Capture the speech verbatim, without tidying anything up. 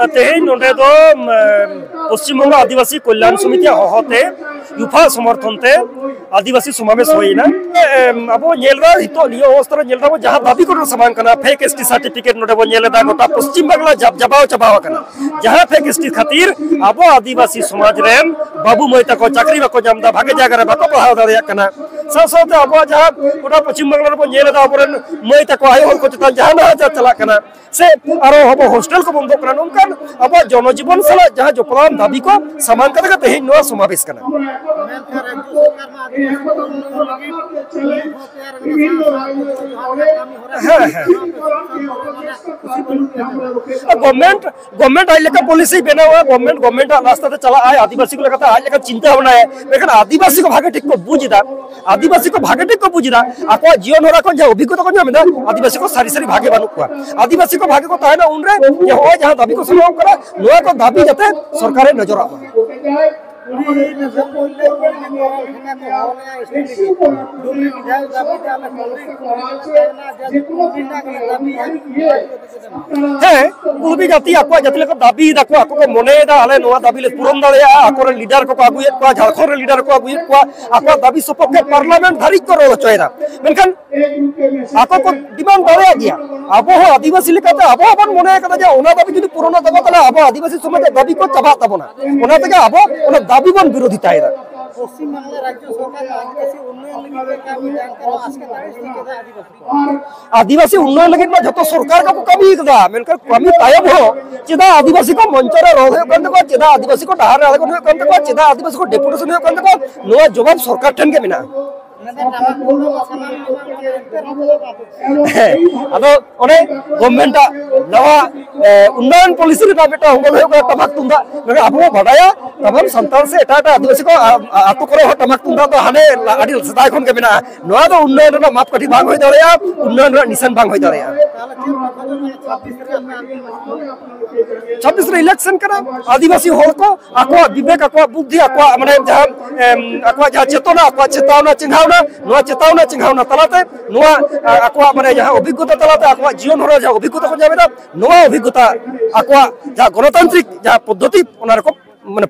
ᱛᱮᱦᱮᱧ ᱱᱚᱰᱮ ᱫᱚ ᱯᱚᱥᱪᱤᱢ ᱵᱚᱝᱜᱚ ᱟᱹᱫᱤᱵᱟᱹᱥᱤ ᱠᱚᱞᱭᱟᱱ ᱥᱚᱢᱤᱛᱤᱭᱟᱜ ᱦᱚᱦᱚᱛᱮ, ᱭᱩᱯᱷᱟ ᱥᱚᱢᱚᱨᱛᱷᱚᱱ ᱛᱮ ᱟᱹᱫᱤᱵᱟᱹᱥᱤ ᱥᱚᱢᱟᱵᱮᱥ ᱦᱩᱭᱮᱱᱟ᱾ ᱟᱵᱚ ᱧᱮᱞ ᱮᱫᱟ ᱱᱤᱛᱚᱜ ᱱᱤᱭᱟᱹ ᱚᱵᱚᱥᱛᱟ ᱨᱮ ᱧᱮᱞ ᱮᱫᱟ ᱵᱚ, ᱡᱟᱦᱟᱸ ᱫᱟᱹᱵᱤ ᱠᱚ ᱥᱟᱢᱟᱝ ᱠᱟᱱᱟ, ᱯᱷᱮᱠ ᱮᱥᱴᱤ ᱥᱟᱨᱴᱤᱯᱷᱤᱠᱮᱴ ᱱᱚᱰᱮ ᱵᱚ ᱧᱮᱞ ᱮᱫᱟ, ᱜᱚᱴᱟ ᱯᱚᱥᱪᱤᱢ ᱵᱟᱝᱞᱟ ᱡᱟᱵ ᱡᱟᱵᱟᱣ ᱪᱟᱵᱟᱣ ᱟᱠᱟᱱᱟ᱾ ᱡᱟᱦᱟᱸ ᱯᱷᱮᱠ ᱮᱥᱴᱤ ᱠᱷᱟᱹᱛᱤᱨ ᱟᱵᱚ ᱟᱹᱫᱤᱵᱟᱹᱥᱤ ᱥᱚᱢᱟᱡᱽ ᱨᱮᱱ ᱵᱟᱹᱵᱩ ᱢᱟᱹᱭ ᱛᱟᱠᱚ ᱪᱟᱹᱠᱨᱤ ᱵᱟᱠᱚ ᱧᱟᱢ ᱮᱫᱟ, ᱵᱷᱟᱜᱮ ᱡᱟᱭᱜᱟ ᱨᱮ ᱵᱟᱠᱚ ᱯᱟᱲᱦᱟᱣ ᱫᱟᱲᱮᱭᱟᱜ ᱠᱟᱱᱟ᱾ ᱥᱟᱶ ᱥᱟᱶᱛᱮ ᱟᱵᱚᱣᱟᱜ ᱡᱟᱦᱟᱸ ᱜᱚᱴᱟ ᱯᱚᱥᱪᱤᱢ ᱵᱟᱝᱞᱟ ᱨᱮᱵᱚ ᱧᱮᱞ ᱮᱫᱟ, ᱟᱵᱚᱨᱮᱱ ᱢᱟᱹᱭ ᱛᱟᱠᱚ ᱟᱭᱳ ᱦᱚᱲ ᱠᱚ ᱪᱮᱛᱟᱱ ᱡᱟᱦᱟᱸ ᱱᱟᱦᱟᱪᱟᱨ ᱪᱟᱞᱟᱜ ᱠᱟᱱᱟ, ᱥᱮ ᱟᱨᱚ ᱟᱵᱚ ᱦᱳᱥᱴᱮᱞ ᱠᱚ ᱵᱚᱱᱫᱚᱜ ᱠᱟᱱᱟ, ᱱᱚᱝᱠᱟᱱ ᱟᱵᱚᱣᱟᱜ ᱡᱚᱱᱚᱡᱤᱵᱚᱱ ᱥᱟᱞᱟᱜ ᱡᱟᱦᱟᱸ ᱡᱚᱯᱲᱟᱣ ᱫᱟᱹᱵᱤ ᱠᱚ ᱥᱟᱢᱟᱝ ᱠᱟᱛᱮ ᱜᱮ ᱛᱮᱦᱮᱧ ᱱᱚᱣᱟ ᱥᱚᱢᱟᱵᱮᱥ ᱠᱟᱱᱟ᱾ ᱦᱮᱸ, ᱦᱮᱸ᱾ ᱜᱚᱵᱷᱢᱮᱱᱴ, ᱜᱚᱵᱷᱢᱮᱱᱴ ᱟᱡ ᱞᱮᱠᱟ ᱯᱚᱞᱤᱥᱤ ᱵᱮᱱᱟᱣᱟ, ᱜᱚᱵᱷᱢᱮᱱᱴ, ᱜᱚᱵᱷᱢᱮᱱᱴ ᱟᱜ ᱨᱟᱥᱛᱟ ᱛᱮ ᱪᱟᱞᱟᱜ ᱟᱭ, ᱟᱹᱫᱤᱵᱟᱹᱥᱤ ᱠᱚ ᱞᱮᱠᱟᱛᱮ ᱟᱡ ᱞᱮᱠᱟ ᱪᱤᱱᱛᱟᱹ ᱵᱷᱟᱵᱽᱱᱟᱭᱟ᱾ ᱢᱮᱱᱠᱷᱟᱱ ᱟᱹᱫᱤᱵᱟᱹᱥᱤ ᱠᱚ ᱵᱷᱟᱜᱮ ᱴᱷᱤᱠ ᱠᱚ ᱵᱩᱡᱽ ᱮᱫᱟ, ᱟᱹᱫᱤᱵᱟᱹᱥᱤ ᱠᱚ ᱵᱷᱟᱜᱮ ᱴᱷᱤᱠ ᱠᱚ ᱵᱩᱡᱽ ᱮᱫᱟ, ᱟᱠᱚᱣᱟᱜ ᱡᱤᱭᱚᱱ ᱦᱚᱨᱟ ᱠᱷᱚᱱ ᱡᱟᱦᱟᱸ ᱚᱵᱷᱤᱜᱽᱜᱚᱛᱟ ᱠᱚ ᱧᱟᱢ ᱮᱫᱟ, ᱟᱹᱫᱤᱵᱟᱹᱥᱤ ᱠᱚ ᱥᱟᱹᱨᱤ ᱥᱟᱹᱨᱤ ᱵᱷᱟᱜᱮ ᱵᱟᱹᱱᱩᱜ ᱠᱚᱣᱟ᱾ ᱟᱹᱫᱤᱵᱟᱹᱥᱤ ᱠᱚ ᱵᱷᱟᱜᱮ ᱠᱚ ᱛᱟᱦᱮᱱᱟ ᱩᱱᱨᱮ ᱡᱮ ᱦᱚᱸᱜᱼᱚᱭ ᱡᱟᱦᱟᱸ ᱫᱟᱹᱵᱤ ᱠᱚ ᱥᱟᱢᱟᱝ ᱠᱟᱱᱟ, ᱱᱚᱣᱟ ᱠᱚ ᱫᱟᱹᱵᱤ ᱡᱟᱛᱮ ᱥᱚᱨᱠᱟᱨᱮ ᱱᱚᱡᱚᱨᱟᱜ ᱢᱟ᱾ ᱦᱮᱸ, ᱠᱩᱲᱢᱤ ᱡᱟᱹᱛᱤ ᱟᱠᱚᱣᱟᱜ ᱡᱟᱹᱛᱤ ᱞᱮᱠᱟ ᱫᱟᱹᱵᱤ ᱫᱟᱠᱚ, ᱟᱠᱚ ᱠᱚ ᱢᱚᱱᱮᱭᱮᱫᱟ ᱟᱞᱮ ᱱᱚᱣᱟ ᱫᱟᱹᱵᱤ ᱞᱮ ᱯᱩᱨᱚᱱ ᱫᱟᱲᱮᱭᱟᱜᱼᱟ᱾ ᱟᱠᱚᱨᱮᱱ ᱞᱤᱰᱟᱨ ᱠᱚᱠᱚ ᱟᱹᱜᱩᱭᱮᱫ ᱠᱚᱣᱟ, ᱡᱷᱟᱲᱠᱷᱚᱸᱰ ᱨᱮ ᱞᱤᱰᱟᱨ ᱠᱚ ᱟᱹᱜᱩᱭᱮᱫ ᱠᱚᱣᱟ, ᱟᱠᱚᱣᱟᱜ ᱫᱟᱹᱵᱤ ᱥᱚᱯᱚᱠᱷᱮ ᱯᱟᱨᱞᱟᱢᱮᱱᱴ ᱫᱷᱟᱹᱨᱤᱡ ᱠᱚ ᱨᱚᱲ ᱦᱚᱪᱚᱭᱮᱫᱟ᱾ ᱢᱮᱱᱠᱷᱟᱱ ᱟᱠᱚ ᱠᱚ ᱰᱤᱢᱟᱱᱰ ᱫᱟᱲᱮᱭᱟᱜ ᱜᱮᱭᱟ᱾ ᱟᱵᱚ ᱦᱚᱸ ᱟᱹᱫᱤᱵᱟᱹᱥᱤ ᱞᱮᱠᱟᱛᱮ ᱟᱵᱚ ᱦᱚᱸᱵᱚᱱ ᱢᱚᱱᱮ ᱠᱟᱫᱟ ᱡᱮ ᱚᱱᱟ ᱫᱟᱹᱵᱤ ᱡᱩᱫᱤ ᱯᱩᱨᱚᱱᱚᱜ ᱛᱟᱵᱚᱱᱟ, ᱛᱟᱦᱚᱞᱮ ᱟᱵᱚ ᱟᱹᱫᱤᱵᱟᱹᱥᱤ ᱥᱚᱢᱟᱡᱽ ᱨᱮᱭᱟᱜ ᱫᱟᱹᱵᱤ ᱠᱚ ᱪᱟᱵᱟᱜ ᱛᱟᱵᱚᱱᱟ᱾ ᱚᱱᱟ ᱛᱮᱜᱮ ᱟᱵᱚ ᱚᱱᱟ ᱫᱟᱹᱵᱤ ᱵᱚᱱ ᱵᱤᱨᱳᱫᱷᱤᱛᱟᱭᱮᱫᱟ᱾ ᱯᱚᱥᱪᱤᱢ ᱵᱟᱝᱞᱟ ᱨᱟᱡᱽᱡᱚ ᱥᱚᱨᱠᱟᱨ ᱫᱚ ᱟᱹᱫᱤᱵᱟᱹᱥᱤ ᱩᱱᱱᱚᱭᱚᱱ ᱞᱟᱹᱜᱤᱫ ᱛᱮ ᱠᱟᱹᱢᱤ ᱠᱟᱱ ᱨᱮᱦᱚᱸ ᱟᱥᱠᱟ ᱛᱟᱲᱮ ᱥᱤᱧ ᱠᱮᱫᱟ ᱟᱹᱫᱤᱵᱟᱹᱥᱤ᱾ ᱟᱹᱫᱤᱵᱟᱹᱥᱤ ᱩᱱᱱᱚᱭᱚᱱ ᱞᱟᱹᱜᱤᱫ ᱢᱟ ᱡᱷᱚᱛᱚ ᱥᱚᱨᱠᱟᱨ ᱠᱚᱠᱚ ᱠᱟᱹᱢᱤ ᱠᱟᱫᱟ, ᱢᱮᱱᱠᱷᱟᱱ ᱠᱟᱹᱢᱤ ᱛᱟᱭᱚᱢ ᱦᱚᱸ ᱪᱮᱫᱟᱜ ᱟᱹᱫᱤᱵᱟᱹᱥᱤ ᱠᱚ ᱢᱚᱧᱪᱚ ᱨᱮ ᱨᱚᱲ ᱦᱩᱭᱩᱜ ᱠᱟᱱ ᱛᱟᱠᱚᱣᱟ, ᱪᱮᱫᱟᱜ ᱟᱹᱫᱤᱵᱟᱹᱥᱤ ᱠᱚ ᱰᱟᱦᱟᱨ ᱨᱮ ᱟᱬᱜᱚᱱ ᱦᱩᱭᱩᱜ ᱠᱟᱱ ᱛᱟᱠᱚᱣᱟ, ᱪᱮᱫᱟᱜ ᱟᱹᱫᱤᱵᱟᱹᱥᱤ ᱠᱚ ᱰᱮᱯᱩᱴᱮᱥᱚᱱ ᱦᱩᱭᱩᱜ ᱠᱟᱱ ᱛᱟᱠᱚᱣᱟ, ᱱᱚᱣᱟ ᱡᱚᱵᱟᱵ ᱥᱚᱨᱠᱟᱨ ᱴᱷᱮᱱ ᱜᱮ ᱢᱮᱱᱟᱜᱼᱟ᱾ ᱦᱮᱸ, ᱟᱫᱚ ᱚᱱᱮ ᱜᱚᱵᱷᱢᱮᱱᱴᱟᱜ ᱱᱟᱣᱟ, ᱮ, ᱩᱱᱱᱚᱭᱚᱱ ᱯᱚᱞᱤᱥᱤ ᱨᱮᱱᱟᱜ ᱢᱤᱫᱴᱟᱝ ᱚᱝᱜᱚ ᱫᱚ ᱦᱩᱭᱩᱜ ᱠᱟᱱᱟ ᱴᱟᱢᱟᱠ ᱛᱩᱢᱫᱟᱜ᱾ ᱢᱮᱱᱠᱷᱟᱱ ᱟᱵᱚ ᱵᱚᱱ ᱵᱟᱰᱟᱭᱟ, ᱛᱟᱢᱟᱢ ᱥᱟᱱᱛᱟᱲ ᱥᱮ ᱮᱴᱟᱜ ᱮᱴᱟᱜ ᱟᱹᱫᱤᱵᱟᱹᱥᱤ ᱠᱚ, ᱟ, ᱟ, ᱟᱹᱛᱩ ᱠᱚᱨᱮ ᱦᱚᱸ ᱴᱟᱢᱟᱠ ᱛᱩᱢᱫᱟᱜ ᱫᱚ ᱦᱟᱱᱮ ᱞᱟ-, ᱟᱹᱰᱤ ᱥᱮᱫᱟᱭ ᱠᱷᱚᱱ ᱜᱮ ᱢᱮᱱᱟᱜᱼᱟ᱾ ᱱᱚᱣᱟ ᱫᱚ ᱩᱱᱱᱚᱭᱚᱱ ᱨᱮᱱᱟᱜ ᱢᱟᱯᱠᱟᱴᱷᱤ ᱵᱟᱝ ᱦᱩᱭ ᱫᱟᱲᱮᱭᱟᱜᱼᱟ, ᱩᱱᱱᱚᱭᱚᱱ ᱨᱮᱱᱟᱜ ᱱᱤᱥᱟᱱ ᱵᱟᱝ ᱦᱩᱭ ᱫᱟᱲᱮᱭᱟᱜᱼᱟ᱾ ᱪᱷᱟᱵᱵᱤᱥ ᱨᱮ ᱤᱞᱮᱠᱥᱚᱱ ᱠᱟᱱᱟ, ᱟᱹᱫᱤᱵᱟᱹᱥᱤ ᱦᱚᱲ ᱠᱚ ᱟᱠᱚᱣᱟᱜ ᱵᱤᱵᱮᱠ, ᱟᱠᱚᱣᱟᱜ ᱵᱩᱫᱽᱫᱷᱤ, ᱟᱠᱚᱣᱟᱜ ᱢᱟᱱᱮ ᱡᱟᱦᱟᱸ, ᱮᱢ, ᱟᱠᱚᱣᱟᱜ ᱡᱟᱦᱟᱸ ᱪᱮᱛᱚᱱᱟ, ᱟᱠᱚᱣᱟᱜ ᱪᱮᱛᱟᱣᱱᱟ, ᱪᱮᱸᱜᱷᱟᱣᱱᱟ, ᱱᱚᱣᱟ ᱪᱮᱛᱟᱣᱱᱟ ᱪᱮᱸᱜᱷᱟᱣᱱᱟ ᱛᱟᱞᱟᱛᱮ ᱱᱚᱣᱟ ᱟᱠᱚᱣᱟᱜ ᱢᱟᱱᱮ ᱡᱟᱦᱟᱸ ᱚᱵᱷᱤᱜᱽᱜᱚᱛᱟ ᱛᱟᱞᱟᱛᱮ ᱟᱠᱚᱣᱟᱜ ᱡᱤᱭᱚᱱ ᱦᱚᱨ ᱨᱮ ᱡᱟᱦᱟᱸ ᱚᱵᱷᱤᱜᱽᱜᱚᱛᱟ ᱠᱚ ᱧᱟᱢ ᱮᱫᱟ, ᱱᱚᱣᱟ ᱚᱵᱷᱤᱜᱽᱜᱚᱛᱟ ᱟᱠᱚᱣᱟᱜ ᱡᱟᱦᱟᱸ ᱜᱚᱱᱚᱛᱟᱱᱛᱨᱤᱠ ᱡᱟᱦᱟᱸ ᱯᱚᱫᱽᱫᱷᱚᱛᱤ ᱚᱱᱟ ᱨᱮᱠᱚ ᱢᱟᱱᱮ